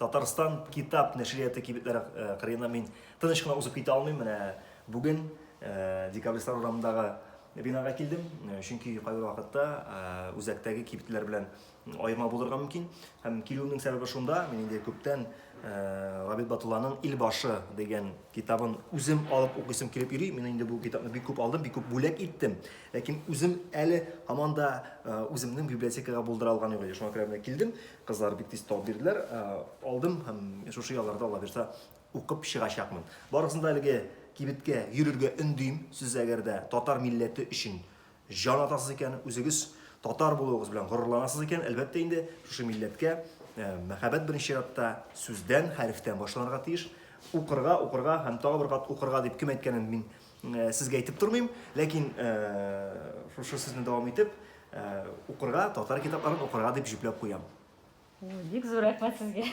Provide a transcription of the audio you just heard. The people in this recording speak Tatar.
Татарстан китап нәшрияты кибетләре кырыеннан мин тыныч кына узып китә алмыйм. Менә бүген Декабристлар урамындагы бинага килдем, чөнки кайбер вакытта үзәктәге кибетләр белән аерма булырга мөмкин. Һәм килүемнең сәбәбе шунда, мин инде күптән Рабит Батулланың Илбашы дигән китабын үзем алып укыйсым килеп йөри. Мин инде бу китапны бик күп алдым, бик күп бүләк иттем. Ләкин үзем әле һаман да үземнең библиотекага булдыра алган юк иде. Шуңа күрә менә килдем. Кызлар бик тиз табып бирделәр. Алдым һәм шушы ялларда, Алла бирса, укып чыгачакмын. Барысын да әлеге кибеткә йөрергә өндим. Сез әгәр дә татар милләте өчен җан атасыз икән, үзегез татар булуыгыз белән горурланасыз икән, әлбәттә инде, шушы милләткә мәхәббәт беренче чиратта сүздән, хәрефтән башланырга тиеш. Укырга, укырга һәм тагы бер кат укырга дип кем әйткәнен мин сезгә әйтеп тормыйм, ләкин шушы сүзне дәвам итеп, укырга, татар китапларын укырга дип җөпләп куям. Бик зур рәхмәт сезгә.